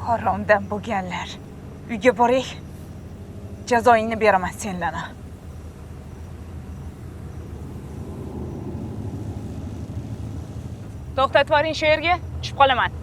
Haromdan bo'lganlar. Uyga boray. Jazoingni beraman senlarni. To'xtatib yuboring shu yerga, tushib qolaman.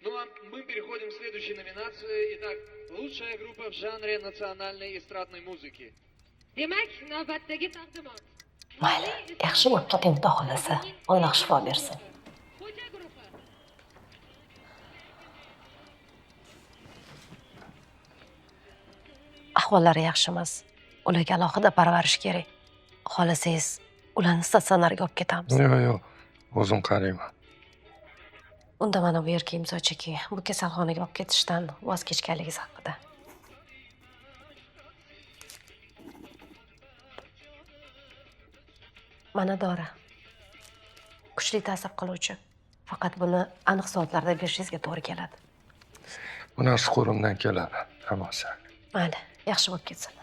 Ну а мы переходим к следующей номинации. Итак, лучшая группа в жанре национальной эстрадной музыки. Demak, navbatdagi taqdimot. Mayli, yaxshi bo'lib keting, Xudo xohlasa. Alloh shifo bersin. Xo'ja guruhi. Ahvollari yaxshi emas. Ularga alohida parvarish kerak. Xohlasangiz, ularni statsionarga olib ketamiz. Yo'q, yo'q, o'zim qarayman. Unda mana bu yerga imzo cheking. Bu kasalxonaga olib ketishdan voz kechganligingiz haqida. Mana dori. Kuchli ta'sir qiluvchi. Faqat buni aniq soatlarda berishingizga to'g'ri keladi. Bu narsa qo'limdan keladi, hammasi. Mayli, yaxshi bo'lib ketsin.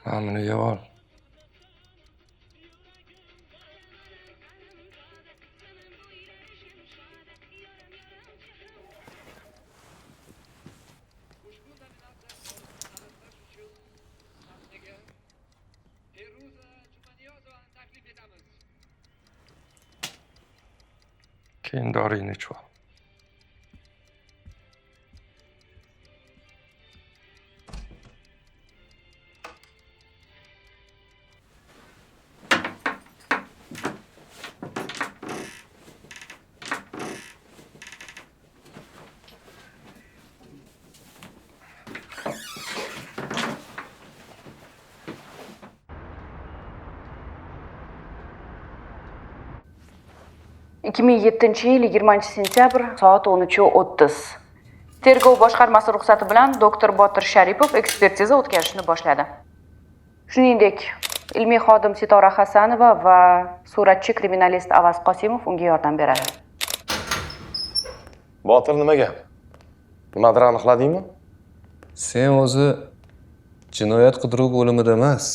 Mana buni yeb ol. Keyin doringni ichib ol. 2007-yil 20 sentyabr soat 13:30. Tergov boshqarmasi ruxsati bilan doktor Botir Sharipov ekspertiza o'tkazishni boshladi. Shuningdek, ilmiy xodim Sitora Hasanova va suratchi kriminalist Avaz Qosimov unga yordam beradi. Botir nima gap? Nimadir aniqladingmi? Sen o'zi jinoyat qidiruv bo'limida emas,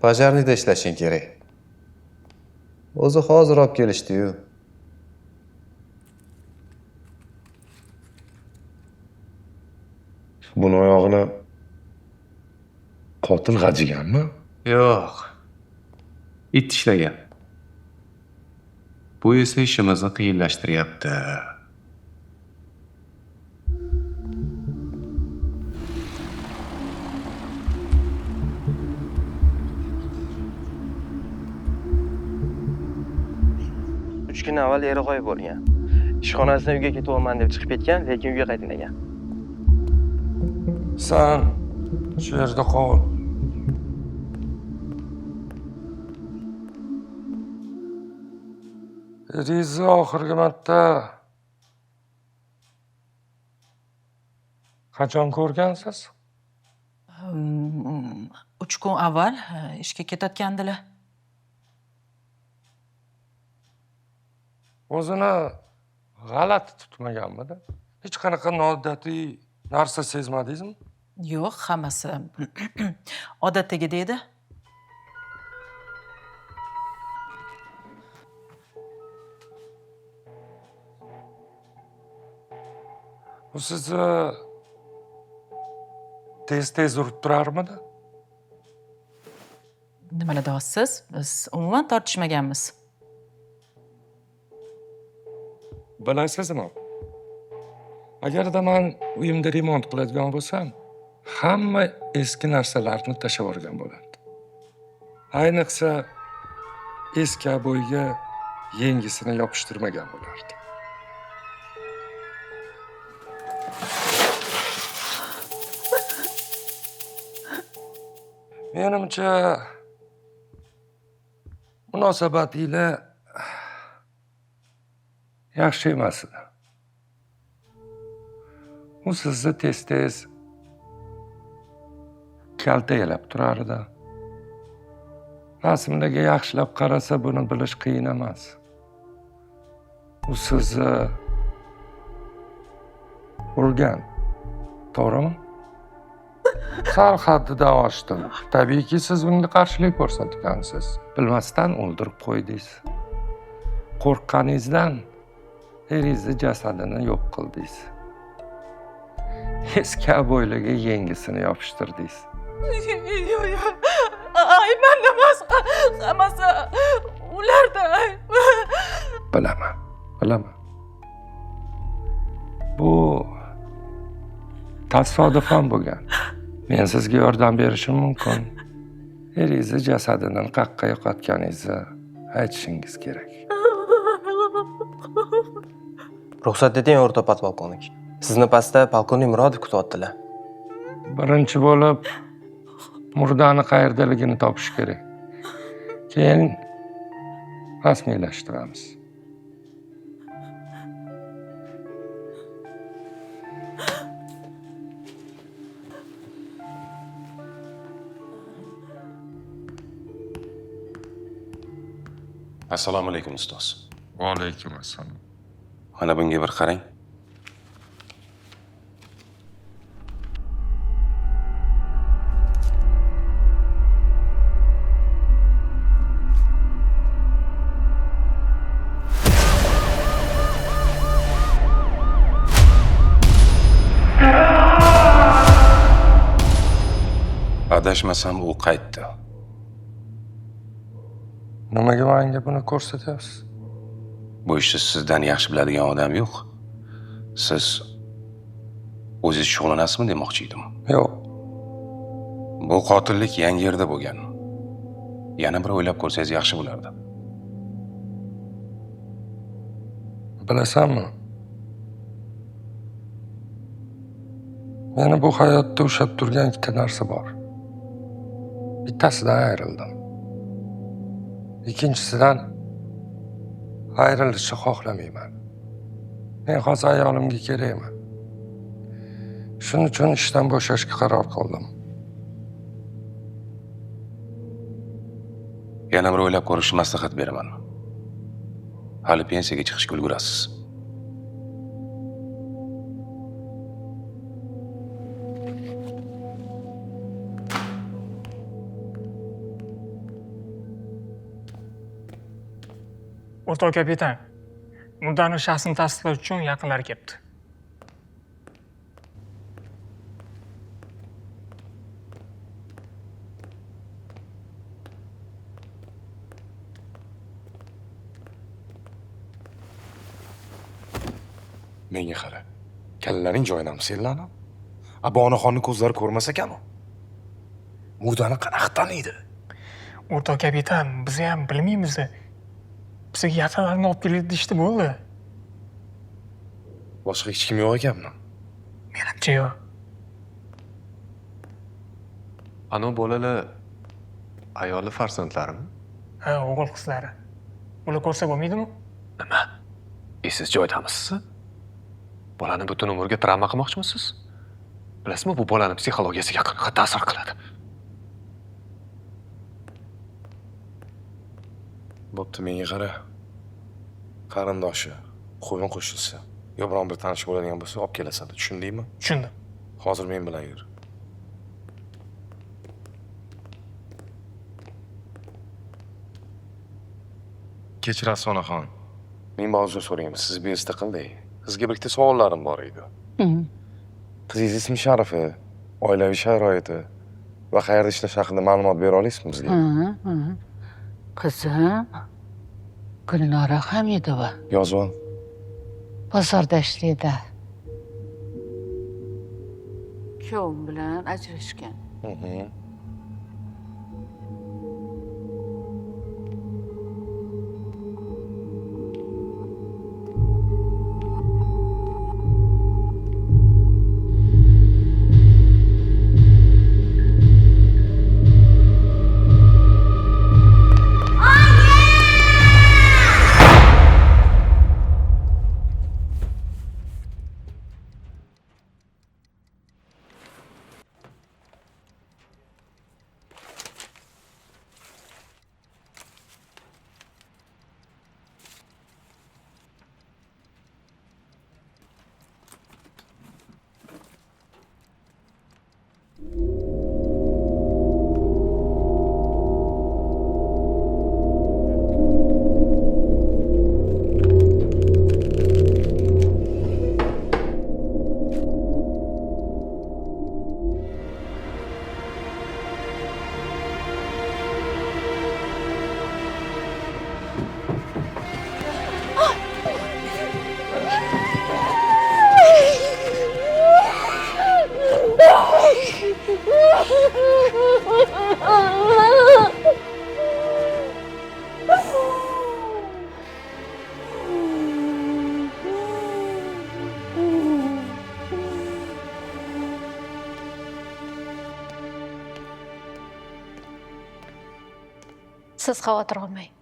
пожарный da ishlashing kerak. O'zi hozir olib kelishdi-yu. Buni oyog'ini qotil g'ajiganmi? Yo'q. It tishlagan. Bu esa ishimizni qiyinlashtiryapti. Uch kun avval eri g'oyib bo'lgan. Ishxonasidan uyga ketyapman deb chiqib ketgan, lekin uyga qaytmagan. Sen shu yerda qol. Eringizni oxirgi marta qachon ko'rgansiz? 3 kun avval ishga ketayotgandilar. O'zini g'alati tutmaganmidi? Hech qanaqa noodatiy narsa sezmadingizmi? Yo'q, hammasi odatdagidek edi. U sizni tez-tez urib turarmidi? Nimalar deyapsiz? Biz umuman tortishmaganmiz. Bilasizmi? Agarda men uyimda remont qiladigan bo'lsam, hamma eski narsalarni tashlab yuborgan bo'lardim. Ayniqsa eski oboyga yangisini yopishtirmagan bo'lardim. Menimcha munosabatinglar yaxshi emas edi. U sizni tez-tez kaltaklab turardi. Rasmlarga yaxshilab qarasa buni bilish qiyin emas. U sizni urgan, to'g'rimi? Sal haddidan oshdim. Tabiiyki, siz unga qarshilik ko'rsatgansiz. Bilmasdan o'ldirib qo'ydingiz. Qo'rqqaningizdan eringizni jasadini yo'q qildingiz. Eski oboylarga yangisini yopishtirdingiz. Yo'q, yo'q. Ay, menda emas. Hammasi ularda. Bilaman, bilaman. Bu tasodifan bo'lgan. Men sizga yordam berishim mumkin. Eringizni jasadini qaqqa yo'qotganingizni aytishingiz kerak. Ruxsat eting, o'rta podpolkovnik. Sizni pastda polkovnik Murodov kutyaptilar. Birinchi bo'lib murdani qayerdaligini topish kerak. Keyin rasmiylashtiramiz. Assalomu alaykum ustoz. Va alaykum assalom. Mana bunga bir qarang. Adashmasam u qaytdi. Nimaga menga buni ko'rsatyapsiz? Bu ishni sizdan yaxshi biladigan odam yo'q. Siz o'zingiz shug'ullanasizmi demoqchi edim. Yo'q. Bu qotillik yangi yerda bo'lgan. Yana bir o'ylab ko'rsangiz yaxshi bo'lardi. Bilasanmi? Meni bu hayotda ushlab turgan ikkita narsa bor. Bittasidan ayrildim. Ikkinchisidan ayrilishni xohlamayman. Men hozir ayolimga kerakman. Shuning uchun ishdan bo'shashga qaror qildim. Yana bir o'ylab ko'rishni maslahat beraman. Hali pensiyaga chiqishga ulgurasiz. O'rtoq kapitan, murdani shaxsini tasdiqlash uchun yaqinlari kelibdi. Menga qara. Kallaring joyidami senlarni? A bu onaxonni ko'zlari ko'rmas ekan-u. Murdani qanaqa taniydi? O'rtoq kapitan, biz ham bilmaymiz. Bizga yaqinlarini olib keldi deyishdi, bo'ldi. Boshqa hech kim yo'q ekanmi? Menimcha yo'q. Ano bolalar ayoli farzandlarimi? Ha, o'g'il qizlari. Ular ko'rsa bo'lmaydimi? Nima? Esiz joydamisiz? Bolani butun umrga travma qilmoqchimisiz? Bilasizmi, bu bolani psixologiyasiga qanaqa ta'sir qiladi? Bo'pti, menga qara. Qarindoshi, qo'yin qo'shilsa, yo biron bir tanishi bo'ladigan bo'lsa, olib kelasan, tushundingmi? Tushundim. Hozir men bilan yur. Kechirasiz, onaxon. Men ba'zi so'rayman, siz bezovta qildik. Sizga bir ikkita savollarim bor edi. Qizingiz ismi sharifi, oilaviy sharoiti va qayerda ishlashi haqida ma'lumot bera olasizmi bizga? Qizim Gulnora Hamidova. Yozib. Bozorda ishlaydi. Kuyovim bilan ajrashgan. Siz xavotir olmang.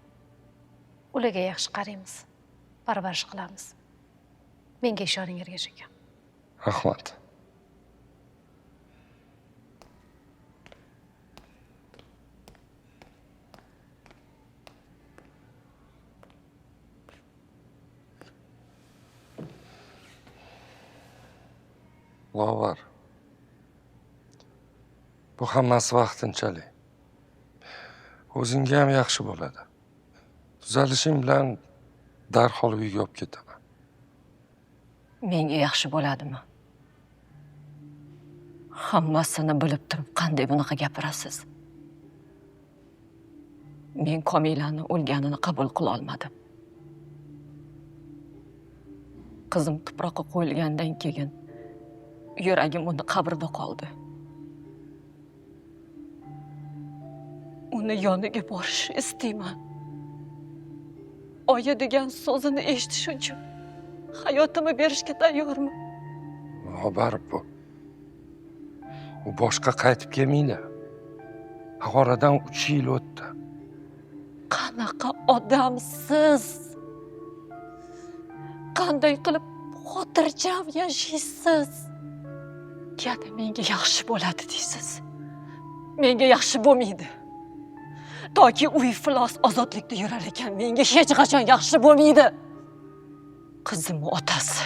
Ularga yaxshi qaraymiz, parvarish qilamiz. Menga ishoning, Ergash aka. Rahmat. Lovar. Bu hammasi vaqtinchalik. O'zingga ham yaxshi bo'ladi. Tuzalishing bilan darhol uyga olib ketaman. Menga yaxshi bo'ladimi? Hammasini bilib turib qanday bunaqa gapirasiz? Men Komilani o'lganini qabul qila olmadim. Qizim tuproqqa qo'yilgandan keyin yuragim uni qabrida qoldi. Uni yoniga borishni istayman. Oyi degan so'zini eshitish uchun hayotimni berishga tayyorman. Lobar, bu. U boshqa qaytib kelmaydi. Oradan 3 yil o'tdi. Qanaqa odamsiz? Qanday qilib xotirjam yashaysiz? Yana menga yaxshi bo'ladi deysiz. Menga yaxshi bo'lmaydi. Toki u iflos ozodlikda yurar ekan, menga hech qachon yaxshi bo'lmaydi. Qizim otasi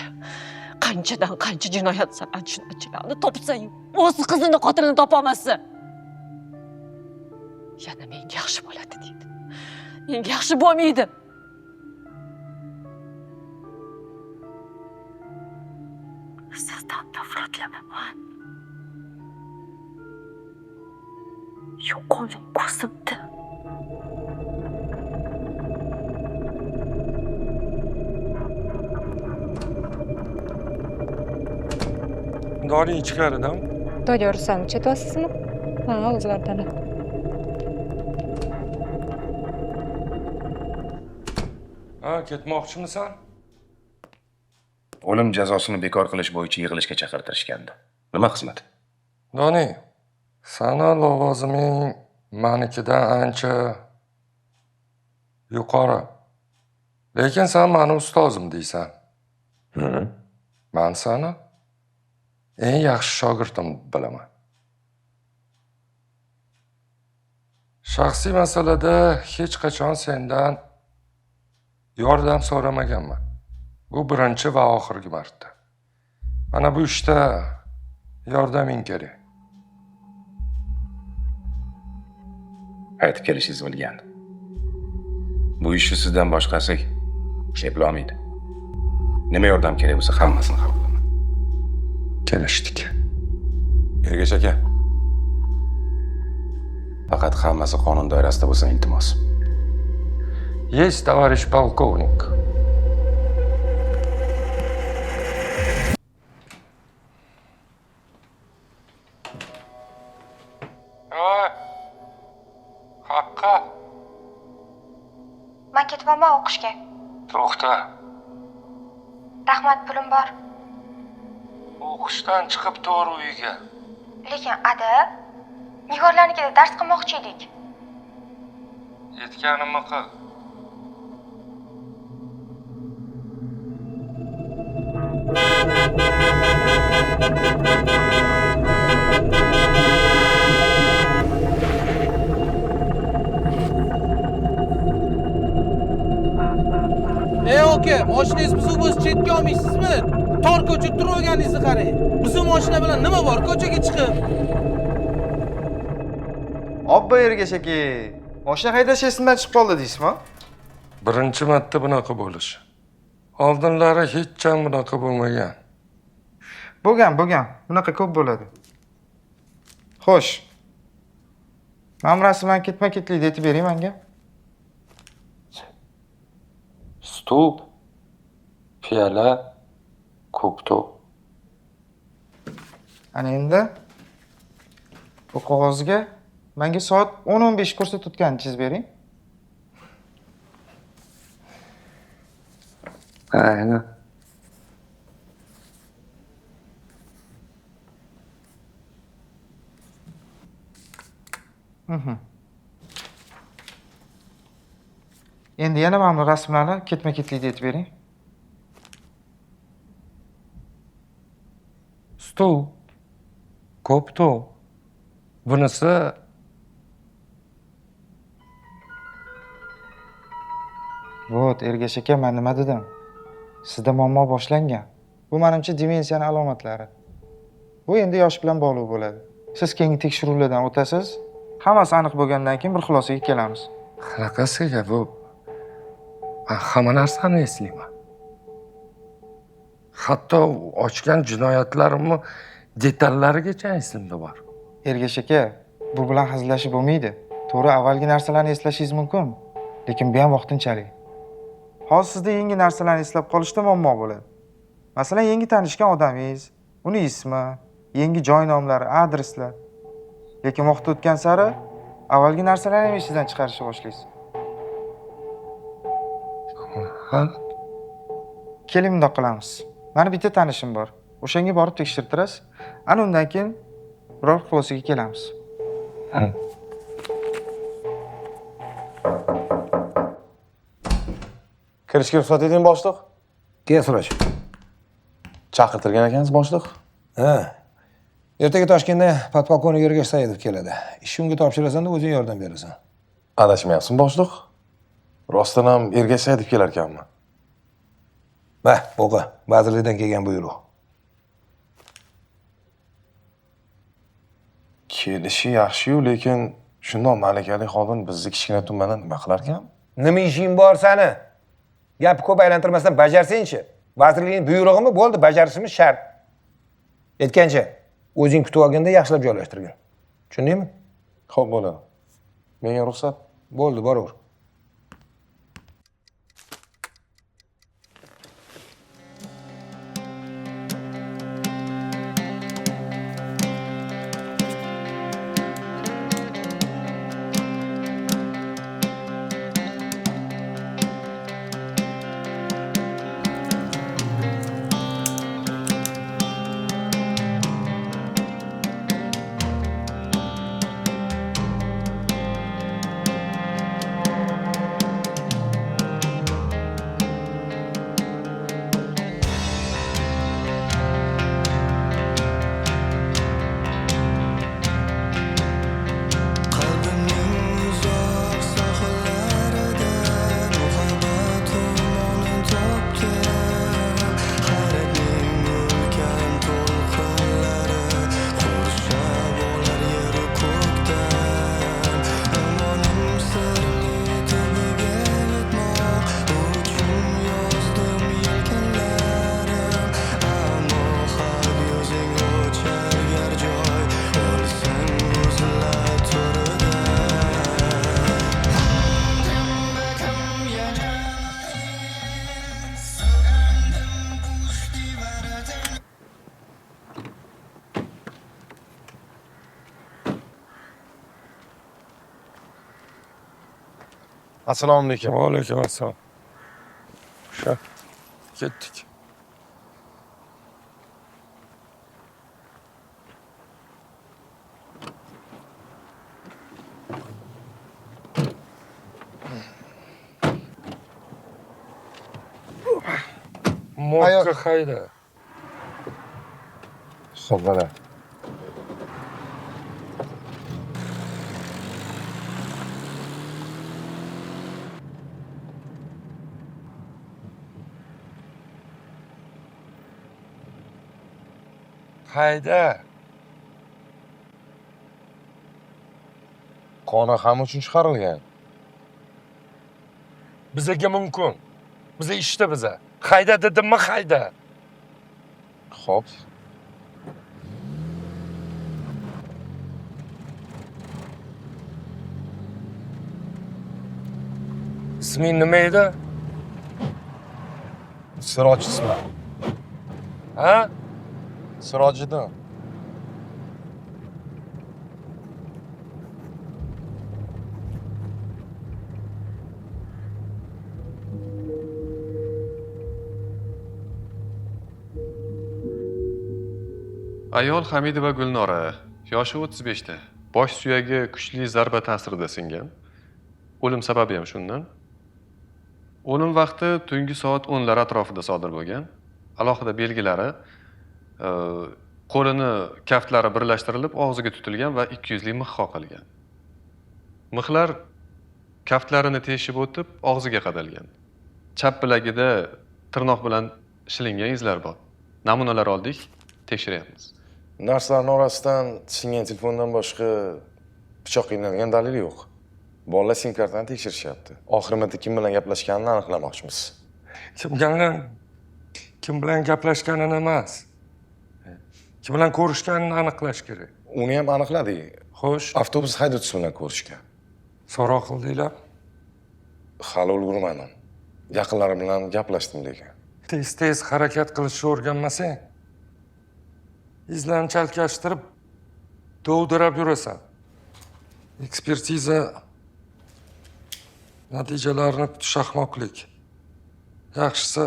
qanchadan qancha jinoyat san'atchilarni topsang, o'z qizini qotilini topa olmasa. Yana menga yaxshi bo'ladi deydi. Menga yaxshi bo'lmaydi. Sizdan nafratlanaman. Yo'qoling ko'zimda. Doniy ichkaridami? Doniyor Rustamovich aytyapsizmi? Ha, o'zlaridan. Ha, ketmoqchimisan? O'lim jazosini bekor qilish bo'yicha yig'ilishga chaqirtirishgandi. Nima xizmat? Doniy, sani lavoziming manikidan ancha yuqori. Lekin sen mani ustozim deysan. Man seni eng yaxshi shogirdim bilaman. Shaxsiy masalada hech qachon sendan yordam so'ramaganman. Bu birinchi va oxirgi marta. Mana bu ishda yordaming kerak. Qaytib kelishingizni bilgandim. Bu ishni sizdan boshqasi eplolmaydi. Nima yordam kerak bo'lsa hammasini hal qilaman. Kelishdik. Ergash aka. Faqat hammasi qonun doirasida bo'lsin, iltimos. Есть, товарищ полковник. Haqqa. Men ketyapman o'qishga. To'xta. Rahmat, pulim bor. O'qishdan chiqib to'g'ri uyga. Lekin ada, Nigorlarnikida dars qilmoqchi edik. Aytganimni qil. Ey aka, mashinangiz buzuq bo'lsa chetga olmaysizmi? Tor ko'chada turib olganingizni qarang. Buzuq mashina bilan nima bor ko'chaga chiqib? Obbo Ergash aka, mashina haydash esimdan chiqib qoldi deysizmi? Birinchi marta bunaqa bo'lishi. Oldinlari hech ham bunaqa bo'lmagan. Bo'lgan, bo'lgan. Bunaqa ko'p bo'ladi. Xo'sh. Mana bu rasmlarni ketma-ketlikda aytib bering menga. Stol, piyola, ko'pto'p. Ana endi bu qog'ozga menga soat 10:15 ko'rsatayotganini chizib bering. Aynen. Endi yana mana bu rasmlarni ketma-ketlikda aytib bering. Stol, ko'pto'p. Bunisi Вот, Ergash aka, men nima dedim? Sizda muammo boshlangan. Bu menimcha demensiyaning alomatlari. Bu endi yosh bilan bog'liq bo'ladi. Siz keyingi tekshiruvlardan o'tasiz. Hammasi aniq bo'lgandan keyin bir xulosaga kelamiz. Qanaqasiga bu? Men hamma narsani eslayman. Hatto ochgan jinoyatlarimni detallarigacha esimda bor. Ergash aka, bu bilan hazillashib bo'lmaydi. To'g'ri, avvalgi narsalarni eslashingiz mumkin, lekin bu ham vaqtinchalik. Hozir sizda yangi narsalarni eslab qolishda muammo bo'ladi. Masalan, yangi tanishgan odamingiz, uni ismi, yangi joy nomlari, adreslar. Lekin vaqt o'tgan sari avvalgi narsalarni ham esingizdan chiqarishni boshlaysiz. Ha? Keling, bundoq qilamiz. Meni bitta tanishim bor. O'shanga borib tekshirtirasiz. Ana undan keyin biror xulosaga kelamiz. Kirishga ruxsat eting, boshliq. Kel, Suroj. Chaqirtirgan ekansiz, boshliq. Ha. Ertaga Toshkentda podpolkovnik Ergash Saidov keladi. Ishni unga topshirasan-da, o'zing yordam berasan. Adashmayapsizmi, boshliq? Rostdan ham Ergash Saidov kelar ekanmi? Ba, o'qi. Vazirlikdan kelgan buyruq. Kelishi yaxshi-yu, lekin shundoq malakali xodim bizni kichkina tumandan nima qilar ekan? Nima ishing bor sani? Gapni ko'p aylantirmasdan bajarsangchi. Vazirlikning buyrug'imi bo'ldi, bajarishimiz shart. Aytgancha, o'zing kutib olganda yaxshilab joylashtirgin. Tushundingmi? Xo'p, bo'ladi. Menga ruxsat. Bo'ldi, boraver. Assalomu alaykum. Va alaykum assalom. O'sha ketdik. Morgga hayda. Xo'p, mana. Hayda. Qoni hamma uchun chiqarilgan. Bizaga mumkin. Biza ishda biza. Hayda dedimmi hayda. Xo'p. Isming nima edi? Siroj ismi. Ha? Sirojiddin. Ayol Hamidova Gulnora, yoshi 35 ta. Bosh suyagi kuchli zarba ta'sirida singan. O'lim sababi ham shundan. O'lim vaqti tungi soat 10 lar atrofida sodir bo'lgan. Alohida belgilari qo'lini kaftlari birlashtirilib og'ziga tutilgan va 200 lik mix qoqilgan. Mixlar kaftlarini teshib o'tib og'ziga qadalgan. Chap bilagida tirnoq bilan shilingan izlar bor. Namunalar oldik, tekshiryapmiz. Narsalarning orasidan singan telefondan boshqa pichoq qiynalgan dalil yo'q. Bolalar sim kartani tekshirishyapti. Oxir marta kim bilan gaplashganini aniqlamoqchimiz. Kim bilan gaplashganini emas. Kim bilan ko'rishganini aniqlash kerak. Uni ham aniqladik. Xo'sh, avtobus haydovchisi bilan ko'rishgan. So'roq qildinglar? Hali ulgurmadim. Yaqinlarim bilan gaplashdim lekin. Tez-tez harakat qilishni o'rganmasang, izlarni chalkashtirib, dovdirab yurasan. Ekspertiza natijalarini kutish ahmoqlik. Yaxshisi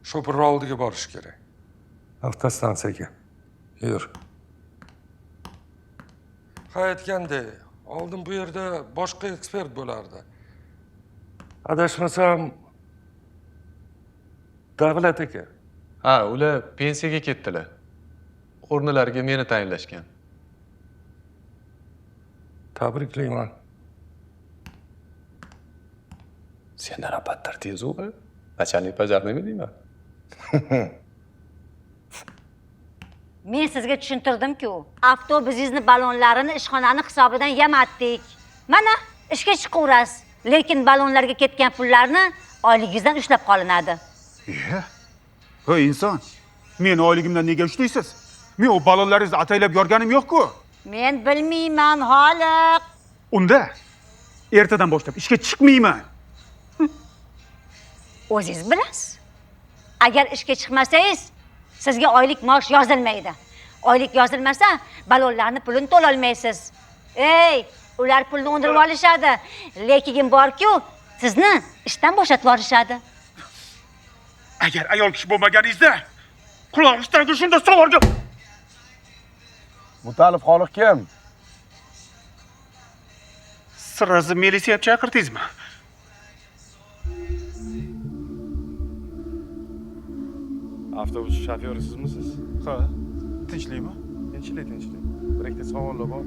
shopir oldiga borish kerak. Avtostansiyaga. Yur. Ha, aytgandek, oldin bu yerda boshqa ekspert bo'lardi. Adashmasam Davlat aka. Ha, ular pensiyaga ketdilar. O'rnilariga meni tayinlashgan. Tabriklayman. Sendan battar tez o'g'il. Начальник пожарныйmi deyman. Men sizga tushuntirdim-ku, avtobusingizni ballonlarini ishxonani hisobidan yamatdik. Mana ishga chiqaverasiz, lekin ballonlarga ketgan pullarni oyligingizdan ushlab qolinadi. Hey inson, meni oyligimdan nega ushlaysiz? Men o ballonlaringizni ataylab yorganim yo'q-ku. Men bilmayman, xoliq. Unda ertadan boshlab ishga chiqmayman. O'zingiz bilasiz. Agar ishga chiqmasangiz, sizga oylik maosh yozilmaydi. Oylik yozilmasa, ballonlarni pulini to'la olmaysiz. Ey, ular pulni undirib olishadi. Lekin bor-ku, sizni ishdan bo'shatib yuborishadi. Agar ayol kishi bo'lmaganingizda, qulog'ingizdan shunda savolga. Mutalib xoliq kim? Sirazi militsiya chaqirdingizmi? Avtobus shofyori sizmisiz? Ha, tinchlikmi? Tinchlik, tinchlik. Bir ikkita savollar bor.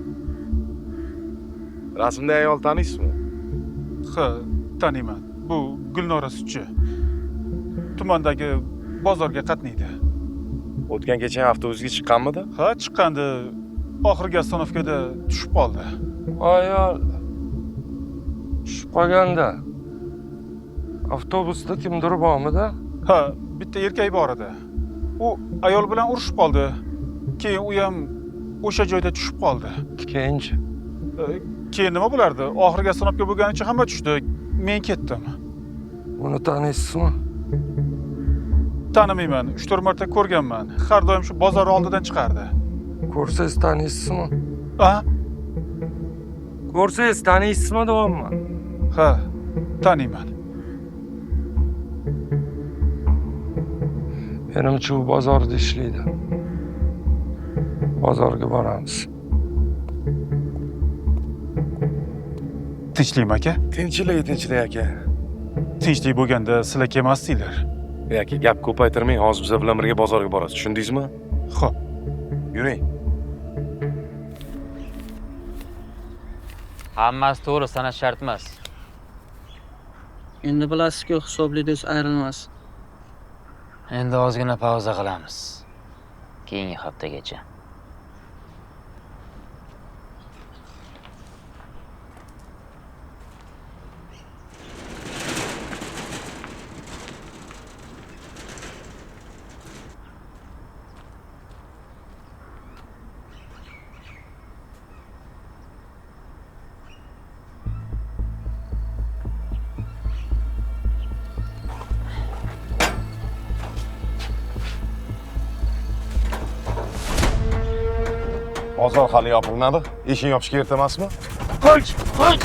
Rasmda ayol taniysizmi? Ha, taniyman. Bu Gulnora sutchi. Tumandagi bozorga qatnaydi. O'tgan kecha ham avtobusga chiqqanmidi? Ha, chiqqandi. Oxirgi ostanovkada tushib qoldi. Ayol tushib qolganda avtobusda kimdir bormidi? Ha, bitta erkak bor edi. U ayol bilan urushib qoldi. Keyin u ham o'sha joyda tushib qoldi. Keyinchi? Keyin nima bo'lardi? Oxirgi ostanovka bo'lganicha hamma tushdi. Men ketdim. Uni taniysizmi? Tanimayman. 3-4 marta ko'rganman. Har doim shu bozor oldidan chiqardi. Ko'rsangiz taniysizmi? A? Ko'rsangiz taniysizmi deyapman. Ha, taniyman. Menimcha u bozorda ishlaydi. Bozorga boramiz. Tinchlikmi aka? Tinchlik, tinchlik aka. Tinchlik bo'lganda sizlar kelmasdinglar. Ey aka, gap ko'paytirmang, hozir bizlar bilan birga bozorga borasiz, tushundingizmi? Xo'p. Yuring. Hammasi to'g'ri, sanash shart emas. Endi bilasiz-ku, hisobli do'st ayrilmas. Endi ozgina pauza qilamiz. Keyingi haftagacha. Bozor hali yopilmadi. Eshik yopishga erta emasmi? Qoch, qoch.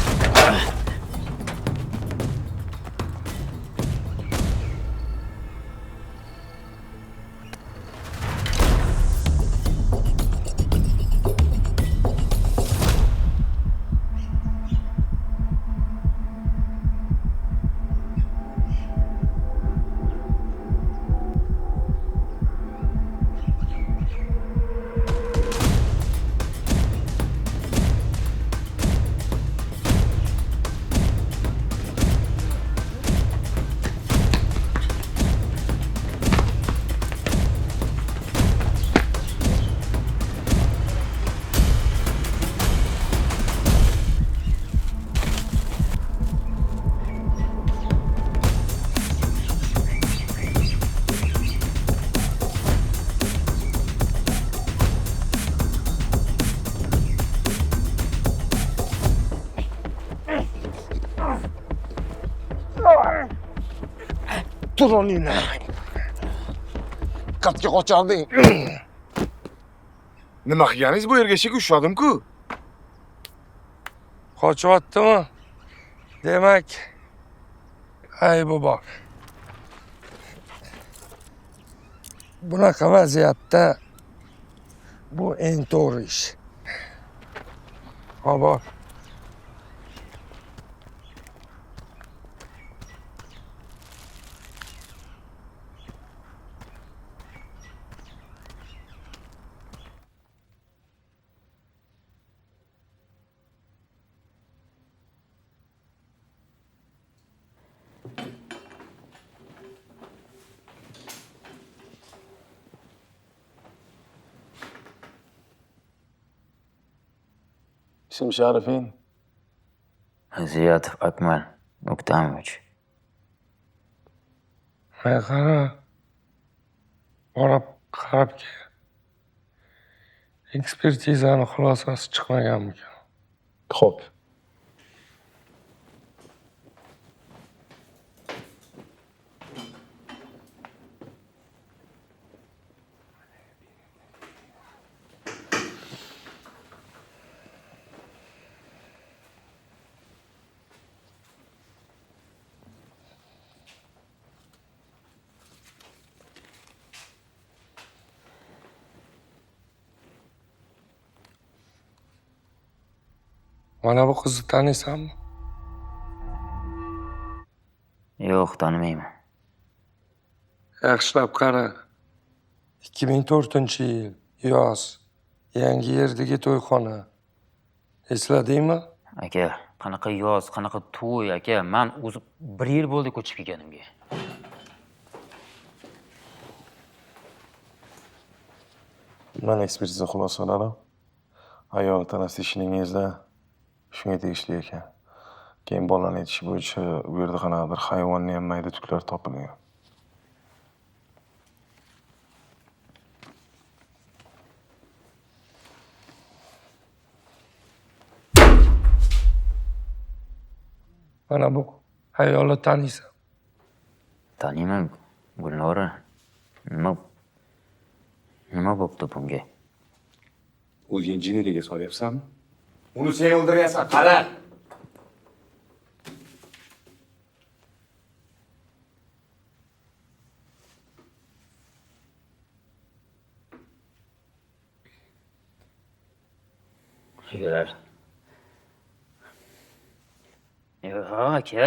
Tur o'rningdan. Qatga qocharding. Nima qilganingiz bu yerga eshik ushladim-ku. Qochyaptimi? Demak, aybi bor. Bunaqa vaziyatda bu eng to'g'ri ish. Ha, bor. İsim Şarifin. Ziyatov Akmal Uktamovich. Hay qara. Borib qarab kel. Ekspertizani xulosasi chiqmaganmikan? Xo'p. Mana bu qizni taniysanmi? Yo'q, tanimayman. Yaxshilab qara. 2004-yil, yoz, Yangi yerdagi to'yxona. Esladingmi? Aka, qanaqa yoz, qanaqa to'y, aka? Men o'zi 1 yil bo'ldi ko'chib kelganimga. Mana ekspertiza xulosalari. Ayol tanasi ishining izida shunga tegishli ekan. Keyin bolalarni aytishi bo'yicha bu yerda qanaqadir hayvonning ham mayda tuklari topilgan. Mana bu ayolni taniysan? Taniyman, Gulnora. Nima bo'pti bunga? O'zing jinniga solyapsanmi? Uni sen o'ldirgansan, qara. Yurar. Yo'q, aka.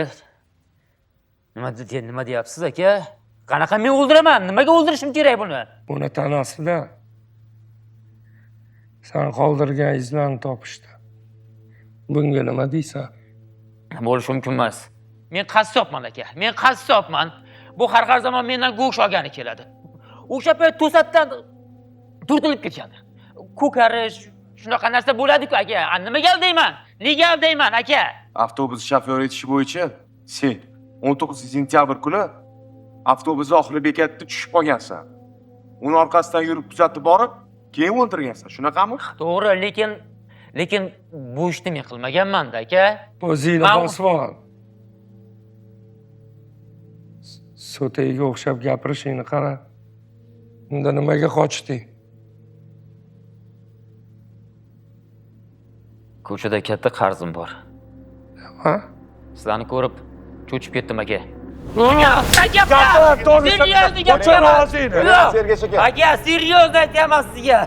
Nima deyapsiz aka? Qanaqa men o'ldiraman? Nimaga o'ldirishim kerak buni? Uni tanasida sen qoldirgan izlarni topishdi. Bunga nima deysan? Bo'lishi mumkin emas. Men qassobman aka. Men qassobman. Bu har zamon mendan go'sht olgani keladi. O'sha payt to'satdan turtilib ketgan. Ko'karish, shunaqa narsa bo'ladi-ku aka. Nimaga aldayman? Nega aldayman aka? Avtobus shofyori aytishi bo'yicha sen 19 sentyabr kuni avtobus oxiri bekatda tushib qolgansan. Uni orqasidan yurib kuzatib borib, keyin o'ldirgansan. Shunaqami? To'g'ri, lekin bu ishni men qilmaganman-da aka. O'zingni bosib ol. So'tayiga o'xshab gapirishingni qara. Unda nimaga qochding? Ko'chada katta qarzim bor. Nima? Sizlarni ko'rib cho'chib ketdim aka. Aka, seryoz aytyapman sizga.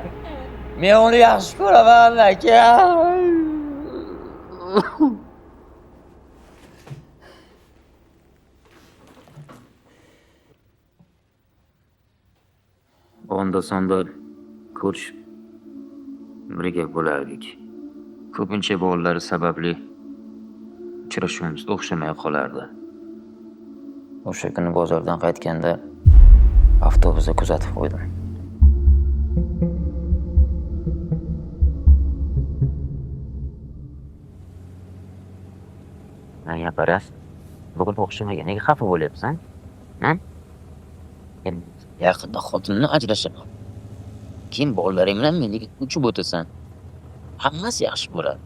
Men uni yaxshi ko'raman aka. Onda sonda ko'rishib birga bo'lardik. Ko'pincha bolalar sababli uchrashuvimiz o'xshamay qolardi. O'sha kuni bozordan qaytganda avtobusda kuzatib qo'ydim. Nega paras? Bugun o'xshamagan, nega xafa bo'lyapsan? Ha? Yaqinda xotinni ajrashaman. Keyin bolalaring bilan menikiga ko'chib o'tasan. Hammasi yaxshi bo'ladi.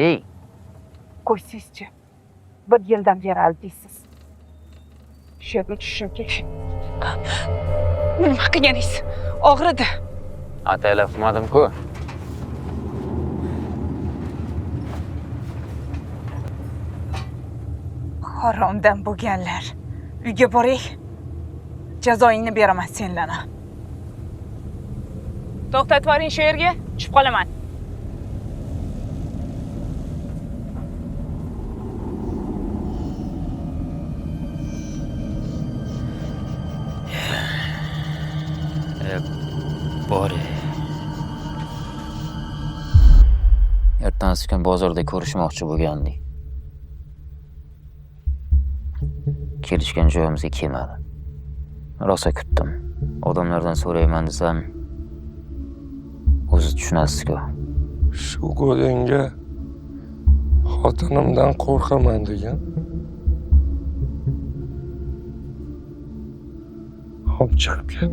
Ey, qo'ysangizchi. Bir yildan beri aldaysiz. Shu yerga tushishim kerak. Nima qilganingiz? Og'ridi. Ataylab qilmadim-ku. Haromdan bo'lganlar. Uyga boray. Jazoingni beraman senlarni. To'xtatib yuboring shu yerga, tushib qolaman. Bor. Ertasi kun bozorda ko'rishmoqchi bo'lgandik. Kelishgan joyimizga kelmadi. Rosa kutdim. Odamlardan so'rayman desam, o'zi tushunasiz-ku. Shu go'dangga xotinimdan qo'rqaman degan. Hop chiqib ket.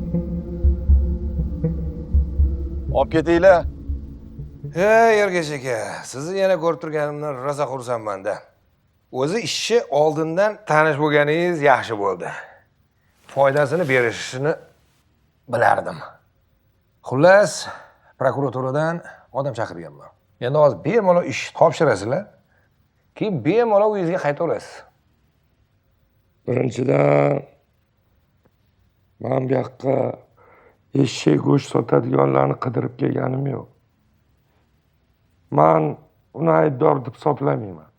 Olib ketinglar. Ey Ergash aka, sizni yana ko'rib turganimdan rosa xursandman-da. O'zi ishni oldindan tanish bo'lganingiz yaxshi bo'ldi. Foydasini berishini bilardim. Xullas, prokuraturadan odam chaqirganman. Endi hozir bemalol ish topshirasizlar. Keyin bemalol uyingizga qaytaverasiz. Birinchidan men bu yoqqa eshak go'sht sotadiganlarni qidirib kelganim yo'q. Men uni aybdor deb hisoblamayman.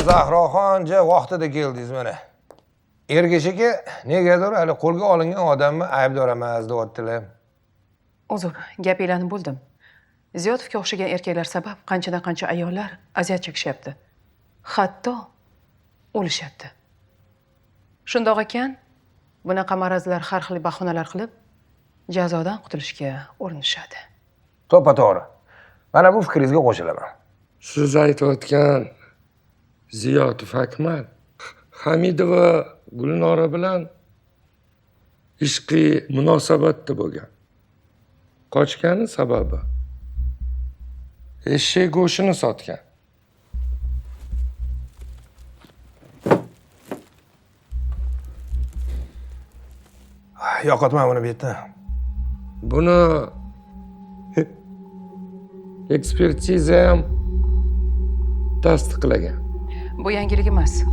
Zahroxon, ja vaqtida keldingiz mana. Ergash aka negadir hali qo'lga olingan odamni aybdor emas deyaptilar. Uzr, gapinglarni bo'ldim. Ziyotovga o'xshagan erkaklar sabab qanchadan-qancha ayollar aziyat chekishyapti. Hatto o'lishyapti. Shundoq ekan, bunaqa marazlar har xil bahonalar qilib jazodan qutulishga urinishadi. To'ppa-to'g'ri. Mana bu fikringizga qo'shilaman. Siz aytayotgan Ziyotov Akmal Hamidova Gulnora bilan ishqiy munosabatda bo'lgan. Qochgani sababi eshak go'shtini sotgan. Yo'qotma buni bu yerda. Buni Ekspertiza ham tasdiqlagan. Bu yangilik emas.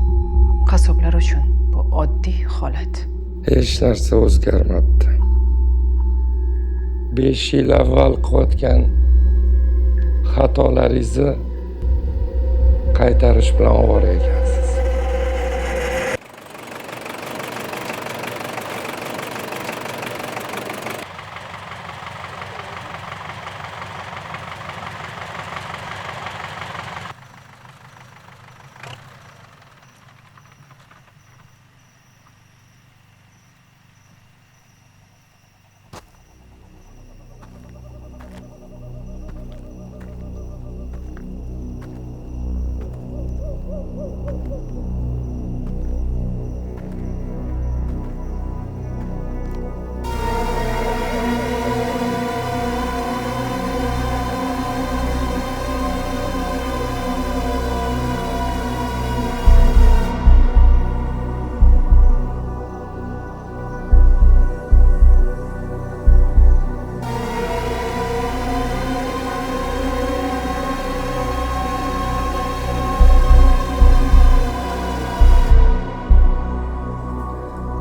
Qassoblar uchun bu oddiy holat. Hech narsa o'zgarmabdi. 5 yil avval qilayotgan xatolaringizni qaytarish bilan ovora ekansiz.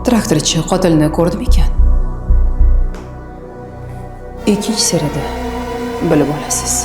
Traktorchi qotilni ko'rdimikan? Ikkinchi seriyada bilib olasiz.